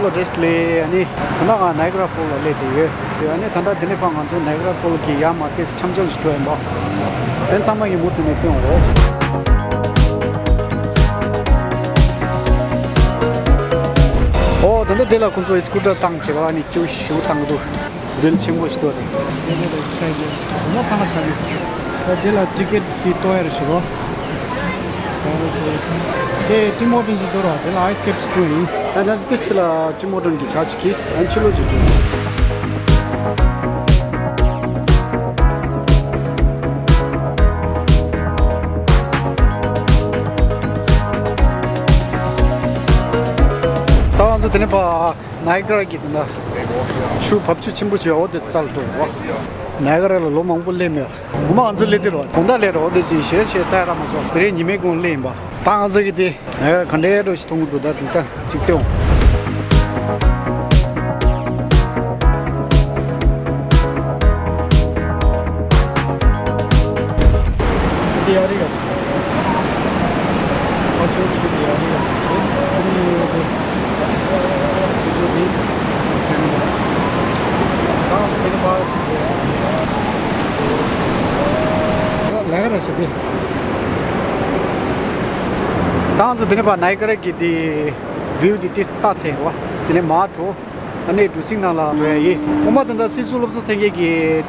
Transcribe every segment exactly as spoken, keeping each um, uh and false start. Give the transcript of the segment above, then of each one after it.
ལོ་ཌེ་སི་ལས་ཨ་ནི་ད་ནང་ང་ནའི་ག་ར་ཕོལ་ལ་སླེབས་བསྡད་ཡོད། དེ་ཨ་ནི་ད་ལྟ་འདི་ནས་ཕར་ང་ཚོ་ནའི་ག་ར་ཕོལ་གྱི་ཡར་མར་ཏོག་ཙམ་འཆམ་འཆམ་ཞིག་འགྲོ་ཡིན་པ། ཨ་ནི་ཚང་མ་ཡིན་མུ་མཐུད་ནས་སྟོན་འོ། ཨོ་ད་ལྟ་འདི་ལ་ཁོང་ཚོ་སི་ཀུ་ཊར་བཏང་བྱས་པ་ཨ་ནི་ཀེའུ་ཤུ་བཏང་གི་འདུག་འདི་ལ་ཆེན་པོ་ཞིག་འདུག་རེད། འདི་ལ་ཚང་མ་ཆགས་ཡོད། ད་འདི་ལ་ཊི་ཀེ་ཊི་འདི་གཏོང་ཡ་རེད་ཞུ་རོགས། དེ་ཊི་མོ་ཊིན་གྱི་དོ་ར་དེ་ལ་ཨའི་སི་ཀེབ་སི་ཀུལ་ཡིན། ཨ་ནི་ཏིས་ལ་ཊི་མོ་ཊིན་གྱི་ཆ་ཞིག་གིས་ཨན་ཆི་ལོ་ཇི་ཏུ། ད་ང་ཚོ་དེ་ནས་ཕར་ནའི་ག་ར་གི་དེ་འདྲ་ཆུ་བབ་ཆུ་ཆེན་པོ་ཆེ་འོ་དེ་རྩ་ལ་འགྲོ་བ། ནའི་ག་ར་ལ་ལོ་མང་པོ་སླེབས་མེད། ངོ་མ་ང་ཚོ་སླེབས་དུས་རོ་དགོང་དག་སླེབས་རོ་དེ་ཅིག་ཞེ་ཞེ་ལྟ་ཡ་ར་མ་སོང་། དེ་རིང་ཉི་མའི་གུང་སླེབས་ཡིན་པ། ད་ང་ཚོ་གི་དེ་ནའི་ག་ར་ག་འདྲའི་འགྲོ་ཞིག་མཐོང་གི་འདུག་ད་དེང་སང་ཅིག་སྟོན། འདི་ཡ་རི་ག་ཅིག་ཨ་ཅོ་ཆུ་འདི་ཡ་རི་ག་ཅིག་ཟེར་ཨ་ནི་དེ། ཆུ་ཆུ་འདི་ཁྱེད་ནི་ད་ཁྱེད་ནི་ཕར་ཅིག་ལས་ཀ་ར་ཞིག་འདི། ད་ང་ཚོ་འདི་ནས་ཕར་ནའི་ག་ར་གི་འདི་བིའུ་འདི་ཏིས་ལྟ་ཚེ་རོ། དེ་ནས་མར་འགྲོ། ཨ་ནི་གྲུ་གཟིངས་ནང་ལ་འགྲོ་ཡ་ཡིན། ཁོང་པ་དེ་འདྲ་སྲིད་ཟུར་སློབ་གསོ་ཚན་ཁག་གིས་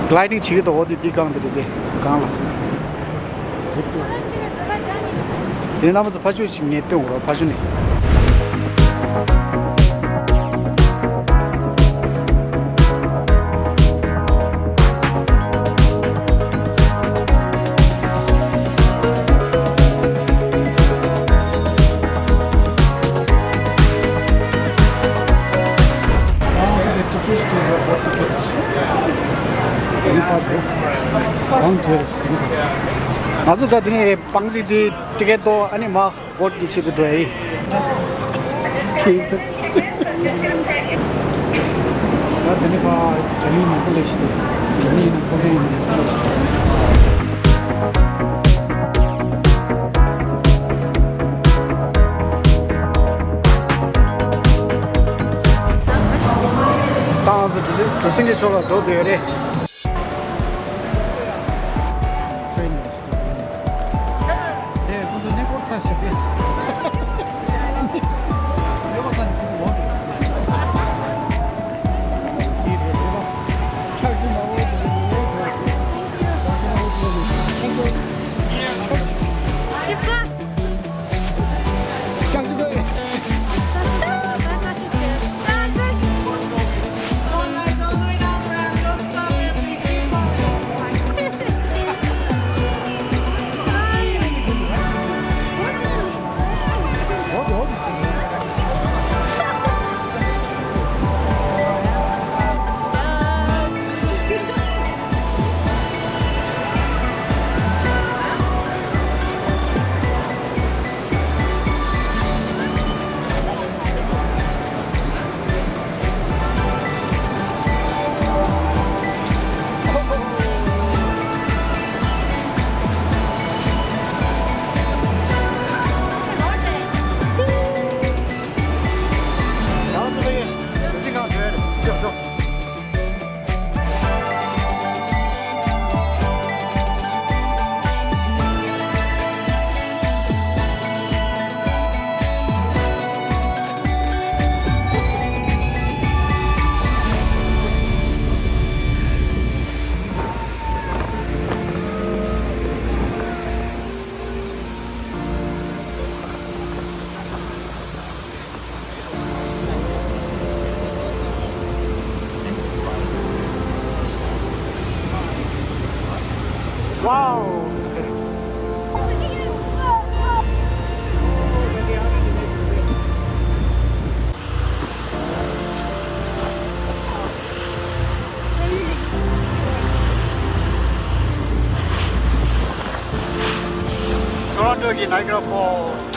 གི་ལའི་ཌིང་བྱེད་ཀྱི་འདུག་འོ་དེ་འདི་སྒང་དེ་རེད་དེ་སྒང་ལ། ཟིབ་ལ། དེ་རྣམ་པ་ཚོ་ཕ་ཤུལ་ཞིག་ངས་སྟོན་འོ་ཕ་ཤུལ་ནས། ང་ཚོ་ད་དེ་ནས་པང་གཅིག་དེ་ཊི་ཀེ་ཊི་ཏོ་ཨ་ནི་མ་བོཊ་གི་ཆེད་དུ་འགྲོ་ཡ་ཡིན། ཁྱེད་ཚོ། ད་དེ་ནས་ཕར་རྒྱ་མི་མང་པོ་སླེབས་ཤག་རྒྱ་མི་ཡིན་ན་ཕོ་ལྷན་ཡིན་ན་མང་པོ་སླེབས་ཤག་ད་ང་ཚོ་གྲུ་གཟིངས་གྲུ་གཟིངས་ཀྱི་ཕྱོགས་ལ་འགྲོ་འདོད་རེད། ཁྲེན་དེ་ཁོ་ཚོ་གནས་སྐོར་ཚར་ཞིག་རེད། གནས་སྐོར་ཚར་ནས་ཁོ་ཚོ་ལོག་འགྲོ། འདི་རེད་རེད་པ། ཁྲག་ཤི་མ་འོ་དེ་རེད་རེད། ཁྲག་ཤི་མ་འོ་དེ་རེད། ཁྱེད་ཚོ། ཁྲག་ཤི་དགོས། Wow! Toronto གི་Niagara Falls།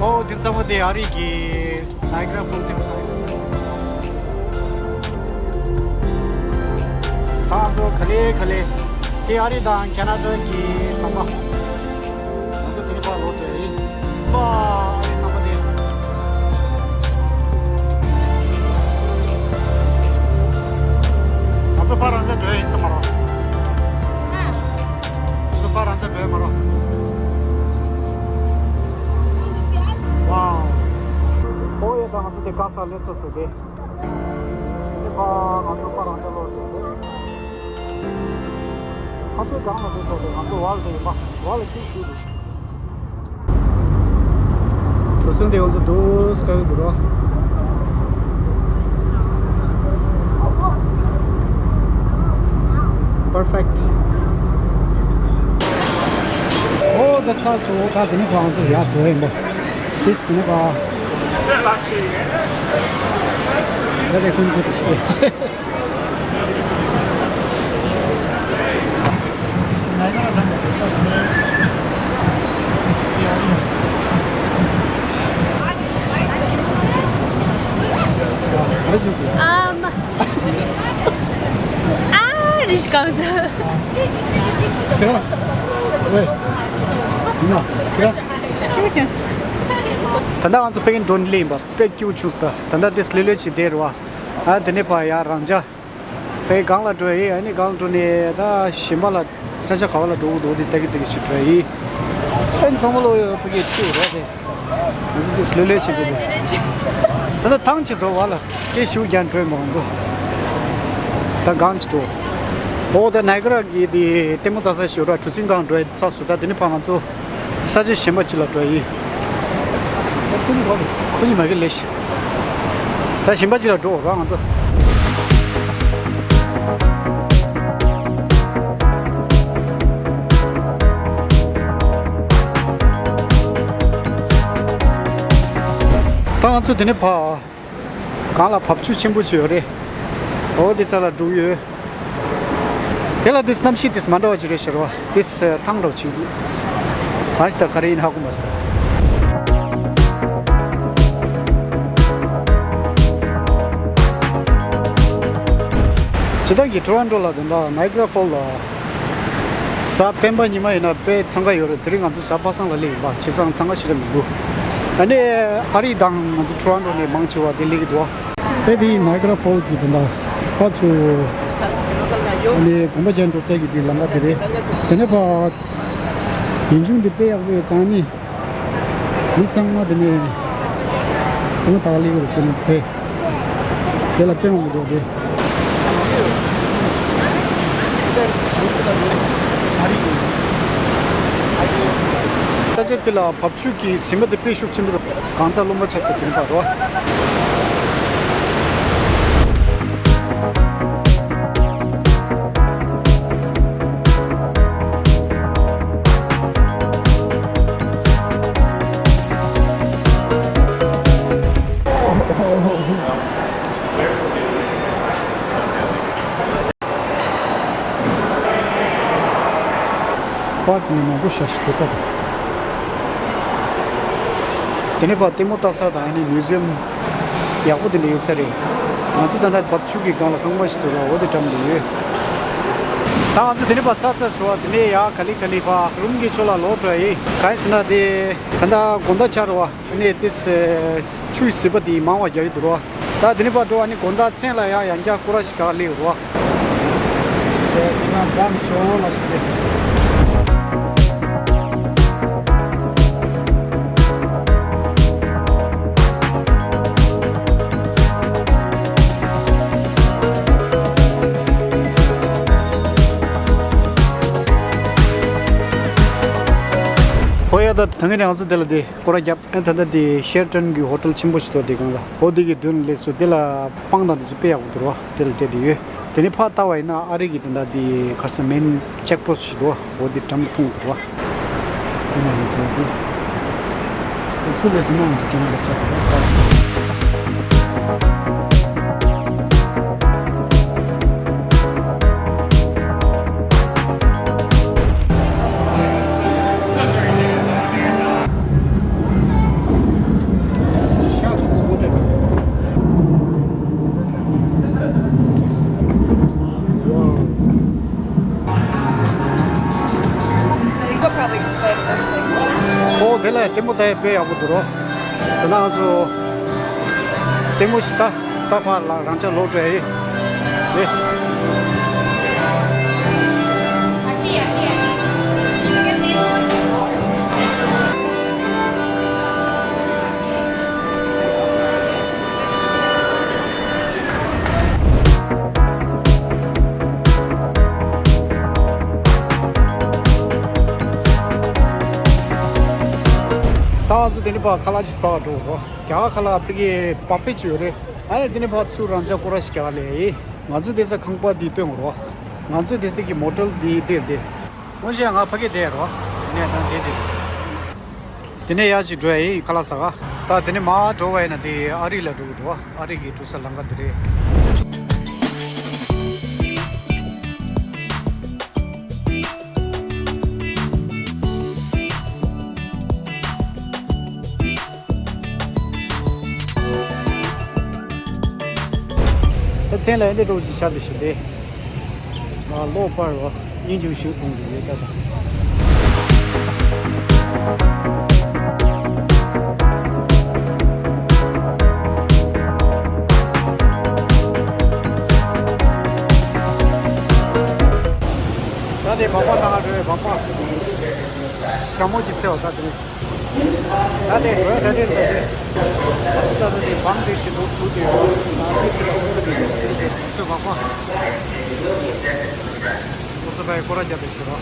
ཨོ་དེ་ཚང་མ་དེ་ཨ་རི་གི་Niagara Falls་དེ། ད་ང་ཚོ་ག་ལེ་ག་ལེ། དེ་ཨ་རི་དང་ཁེ་ན་ཌ་གི་ཟམ་པ། ང་ཚོ་དེ་ནས་ཕར་ལོག་འགྲོ་ཡ་ཡིན། ཨ་རི་ཟམ་པ་དེ། ང་ཚོ་ཕར་རང་འཇགས་འགྲོ་ཡ་ཡིན་ས་མ་རོ། ང་ཚོ་ཕར་རང་འཇགས་འགྲོ་ཡ་མ་རོ། ཝའོ། ཨོ་ཡ་ད་ང་ཚོ་དེ་དཀའ་ས་སླེབས་ཚར་སོང་དེ། ཨ་ནི་ཕར་ང་ཚོ་ཕར་རང་འཇགས་ལོག་འགྲོ་དེ། ཁ་ཤས་གང་ལ་འགྲོ་ས་རེད། ང་ཚོ་བར་ལ་ཡིན་པ། བར་ལ་སྐྱིད་ཤོས་རེད། གྲོ་སོན་དེ་ང་ཚོ་འདུག་སེ་བཀག་གི་འདུག་རོ། Perfect། ཨོ་ད་ཚར་སོང་། ད་དེ་ནས་ཕར་ང་ཚོ་ཡར་འགྲོ་ཡིན་པ། དེས་དེ་ནས་ཕར། ད་དེ་ཁོང་ཚོ་དེ་ཤི་དེ། Um, ah, Rishkand. ད་ལྟ་ང་ཚོ་ཕ་གིར་འགྲོ་ནི་ལེན་པ་དཔེ་སྐྱིད་པོ་བྱུང་སོང་། ད་ད་ལྟ་དེ་ལྷོད་ལྷོད་བྱས་བསྡད་རེད་བ། ཨ་དེ་ནས་ཕར་ཡར་རང་འཇགས། ཕ་གི་སྒང་ལ་འགྲོ་ཡ་ཡིན། ཨ་ནི་སྒང་ལ་འགྲོ་ནས་ད་གཞན་པ་ལ་ས་ཆ་ག་བ་ལ་འགྲོ་དགོས་འདུག་དེ་ལྟ་གི་ལྟ་གི་ཞིག་འགྲོ་ཡ་ཡིན། ཨ་ནི་ཚང་མ་ལོ་ཕ་གིར་ཁྱེར་རོགས་དེ། ང་ཚོ་དེ་ལྷོད་ལྷོད་བྱས་འདུག་དེ། ད་ལྟ་ཐང་ཆད་སོང་བ་ལ་སྐད་ཤུགས་རྒྱག་འགྲོ་ཡ་མ་རེད་ང་ཚོ། ད་སྒང་ཅིག་འགྲོ། ཨོ་ད་ནའི་ག་ར་གི་དེ་ལྟད་མོ་ལྟ་ས་ཞིག་ཡོད་ར། གྲུ་གཟིངས་སྒང་འགྲོ་ཡ་དེ་ཚར་སོང་། ད་དེ་ནས་ཕར་ང་ཚོ་ས་ཆ་གཞན་པ་ཅིག་ལ་འགྲོ་ཡ་ཡིན། ཁོ་གཉིས་མ་གི་ལས་ཤིག་ད་གཞན་པ་ཅིག་ལ་འགྲོ་ར་ང་ཚོ། ད་ང་ཚོ་དེ་ནས་ཕར་སྒང་ལ་བབས་ཆུ་ཆེན་པོ་ཅིག་ཡོད་རེད། འོ་དེ་རྩ་ལ་འགྲོ་གི་ཡོད། དེ་ལ་དེ་གནམ་གཤིས་དེ་མ་འདྲ་བ་ཅིག་རེད་ཤག་རོ། དེ་ཐང་འདྲ་བ་ཅིག་འདུག་གང་ཞིག་ད་ག་རེ་ཡིན་ཧ་གོ་མ་སོང་། སྤྱིར་བཏང་གི་ཊོ་རོན་ཊོ་ལ་དེ་འདྲ་ནའི་ག་ར་ཕོལ་ལ་གཟའ་སྤེན་པ་ཉི་མ་ཡིན་ན་དཔེ་འཚང་ཁ་ཡོད་རེད། དེ་རིང་ང་ཚོ་གཟའ་པ་སངས་ལ་སླེབས་ཡིན་པ། བྱས་ཙང་འཚང་ཁ་ཞེ་དྲག་མི་འདུག་ཨ་ནི་ཨ་རི་དང་ང་ཚོ་ཊོ་རོན་ཊོ་ནས་མང་ཆེ་བ་དེ་སླེབས་ཀྱི་འདུག་དེ་དེ་ནའི་ག་ར་ཕོལ་གྱི་དེ་འདྲ་ཕར་ཚུར་ཨ་ནི་དགོན་པ་རྒྱག་འགྲོ་ས་གི་དེ་ལམ་ཁ་དེ་རེད། དེ་ནས་ཕར་ཡུལ་ལྗོངས་དེ་དཔེ་ཡག་པོ་ཡོད་ཙང་ནི། མི་ཚང་མ་དེ་ནས་དེ་མོ་ད་ག་ལེ་གི་རུ་དེ་ནས་ཕེ། དེ་ལ་དཔེ་མང་པོ་འདུག་དེ། ས་ཆ་དེ་ལ་བབས་ཆུ་གི་ཟིན་པ་དེ་དཔེ་ཤུགས་ཆེན་པོ་འདུག་གང་ཚ་རླུང་མ་ཆགས་ས་དེ་འདྲ་རོ། པར་དེ་ནས་མང་པོ་ཞེ་ཞིག་འདུག་ད། དེ་ནས་ཕར་ལྟད་མོ་ལྟ་ས་དང་ཨ་ནི་མིའུ་ཟི་ཡམ་ཡག་པོ་དེ་འདྲ་ཡོད་ས་རེད། ང་ཚོ་ད་ལྟ་བབས་ཆུ་གི་སྒང་ལ་ཁང་པ་ཞིག་འདུག་ལ། འོ་དེ་འགྲམ་དུ་ཡོད། ད་ང་ཚོ་དེ་ནས་ཕར་ཚར་ཚར་སོང་བ། དེ་ནས་ཡར་ག་ལེ་ག་ལེ་ཕར་རུམ་གྱི་ཕྱོགས་ལ་ལོག་འགྲོ་ཡ་ཡིན། གང་ཡིན་ཟེར་ན་དེ་ད་ལྟ་དགོང་དག་ཆགས་རེད་བ། ཨ་ནི་དེ་ཆུ་ཡི་ཟིལ་པ་དེ་མང་བ་རྒྱག་གི་འདུག་ར། ད་དེ་ནས་ཕར་འགྲོ་བ་ནི་དགོང་དག་མཚན་ལ་ཡང་ཡང་བསྐྱར་སྐོར་ར་ཞིག་ག་སླེབས་རོགས། དེ་དེ་ན་རྫ་ནི་ཤོ་ལ་ཞིག་དེ། ཧོ་ཡ། ད་ད་ངས་ང་ཚོ་དེ་ལ་དེ་སྐོར་ར་བརྒྱབ། ཨ་ད་ལྟ་དེ་ཤེར་ཊོན་གྱི་ཧོ་ཊེལ་ཆེན་པོ་ཞིག་འདུག་དེ་སྒང་ལ། ཨོ་དེ་གི་མདུན་ལ་སླེབས་སོང་། དེ་ལ་སྤང་དང་དེ་ཚོ་དཔེ་ཡག་པོ་འདུག་ར། དེ་ལ་བསྡད་དེ་ཡོད། དེ་ནས་ཕར་ལྟ་བ་ཡིན་ན་ཨ་རི་གི་དེ་འདྲ་དེ་ག་རེ་ཟེར་མེན་ཅེག་པོ་སི་ཊི་ཞིག་འདུག་ཨོ་དེ་འགྲམ་དུ་མཐོང་འདུག་ར། དེ་ནས་ང་ཚོ་དེ་ ཚུར་ལས་སུ་མང་ཚུལ་གྱི་ང་ལ་ཆགས་པ། ཨོ་དེ་ལ་ལྟད་མོ་ལྟ་ཡ་དཔེ་ཡག་པོ་འདུག་རོ། དེ་ན་ང་ཚོ་ལྟད་མོ་ཞིག་ལྟ། ད་ཕར་ལ་རང་ཅག་ལོག་འགྲོ་ཡ་ཡིན། རེད། ད་ང་ཚོ་དེ་ནས་ཕར་ཁ་ལག་ཅིག་ཟ་བར་འགྲོ་དགོས། རྒྱ་གར་ཁ་ལག་ཕ་གི་བ་ཕེ་ཅིག་ཡོད་རེད། ཨ་ནི་དེ་ནས་ཕར་ཚུར་རང་ཅག་སྐོར་ར་ཞིག་རྒྱག་ལས་ཡིན། ང་ཚོའི་སྡོད་ས་ཁང་པ་འདི་སྟོན་དགོས་རོ། ང་ཚོའི་སྡོད་ས་གི་མོ་ཊལ་འདི་འདིར་བསྡད། སྔོན་ཆད་ང་ཕ་གིར་བསྡད་རོ། ནས་དང་བསྡད་དེ། དེ་ནས་ཡར་ཅིག་འགྲོ་ཡ་ཡིན་ཁ་ལག་ཟ་ག། ད་དེ་ནས་མར་འགྲོ་བ་ཡིན་ན་དེ་ཨ་རི་ལ་འགྲོ་གི་འདུག་ཨ་རི་གི་འགྲོ་ས་ལམ་ཁ་འདི་རེད། ད་མཚན་ལ་ཨེ་འདྲ་འགྲོ་ཅིག་ཆགས་བསྡད་ཤག་དེ། ང་ལོག་པར་བ་སྙིང་རྗེ་ཞུ་གཏོང་གི་ཡོད་ད། ད་དེ་སྦག་སྦག་བཏང་ག་འགྲོ་བའི་སྦག་སྦག་ཞྭ་མོ་ཅིག་འཚོལ་བ་ད་དེ་རེད། ད་དེ་འགྲོ་ཡ་ད་དེ་རེད་ད་དེ། ད་ད་དེ་བང་དེ་ཅིག་འདུག་སུ་དེ་ཡོད། ད་དེ་ཚོ་ལ་ཁོ་ཚོ་དེ་ཚོ་སྦག་སྦག་ཁོ་ཚོ་ཕ་ཡི་སྐོར་ར་རྒྱབ་པའི་ཕྱིར་རོ།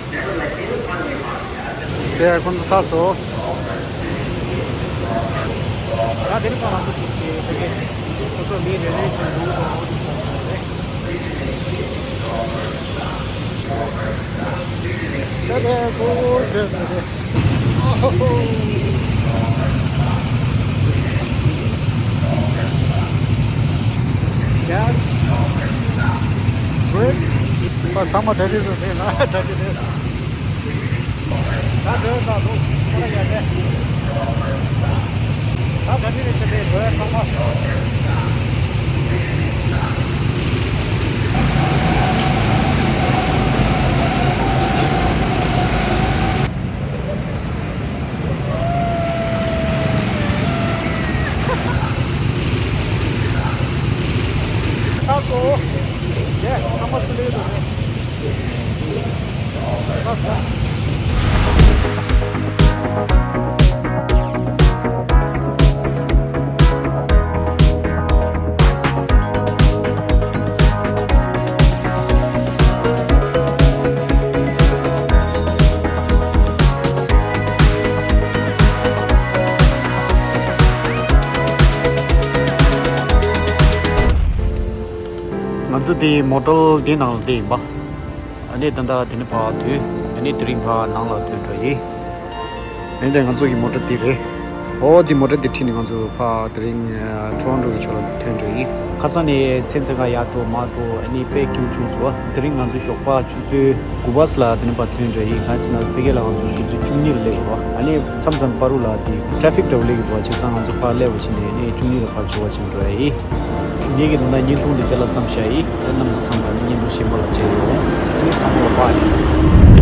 དེ་ཁོ་ཚོ་ཚར་སོང་། ད་དེ་ནི་ཁོ་ང་ཚོ་ཞིག་གི་དེ་གའི་ཁོ་ཚོ་མི་རེ་རེ་བཞིན་འདུག་གོ། ད་དེ་ཁོ་བོ་བཟོས་ནས་དེ། Yes. Great. ཚང་མ་གྲ་སྒྲིག་རེད། ང་གྲ་སྒྲིག་རེད། ད་འགྲོ་ཡ་ད་འགྲོ་ཡ་ཡ་དེ། ད་གྲ་སྒྲིག་རེད་ཆེ་དེ་འགྲོ་ཡ་ཚང་མ། ཚར་སོང་། ཡེ། ཚང་མ་ཚུར་སླེབས་འདུག་ཚར་སོང་། ང་ཚོ་དེ་མོ་ཊལ་དེ་ནང་ལ་བསྡད་ཡིན་པ། ཨ་ནི་ད་ལྟ་དེ་ནས་ཕར་ཐོན། ཨ་ནི་དེ་རིང་ཕར་ནང་ལ་ཐོན་འགྲོ་ཡིན། ཨ་ནི་དེ་ང་ཚོ་གི་མོ་ཊལ་དེ་རེད། ཨོ་དེ་མོ་ཊལ་དེ་ཁྲིད་ནས་ང་ཚོ་ཕར་དེ་རིང་ཊོ་རོན་ཊོ་གི་ཕྱོགས་ལ་ཐོན་འགྲོ་ཡིན། ཁ་སང་ནས་མཚན་ཚེ་ག་ཡར་འགྲོ་མར་འགྲོ་ཨ་ནི་དཔེ་སྐྱིད་པོ་བྱུང་སོང་བ། དེ་རིང་ང་ཚོ་ཞོགས་པ་ཆུ་ཚོད་དགུ་པ་ཙམ་ལ་དེ་ནས་ཕར་ཐོན་འགྲོ་ཡིན། གང་ཡིན་ཟེར་ན་ཕ་གི་ལ་ང་ཚོ་ཆུ་ཚོད་བཅུ་གཉིས་ལ་སླེབས་དགོས་རེད། ཨ་ནི་མཚམས་མཚམས་བར་དུ་ལ་དེ་ཊ་ཕིག་འདྲ་བོ་སླེབས་ཀྱི་འདུག་བ། བྱས་ཙང་ང་ཚོ་ཕར་སླེབས་པ་བྱས་ནས་ཨ་ནི་བཅུ་གཉིས་ལ་ཕར་འབྱོར་བ་བྱས་ནས་འགྲོ་ཡ་ཡིན། ངེད་ཀྱི་ད་ལྟ་བརྙན་ཐུང་འདི་དེ་ལ་མཚམས་བཞག་ཡིན། ད་རྣམ་ཚོ་ཚང་མ་བརྙན་ཐུང་གཞན་པ་ལ་མཇལ་ཡོང་། ཨ་ནི་ཚང་མ་ལ་པཱ་ཡིན།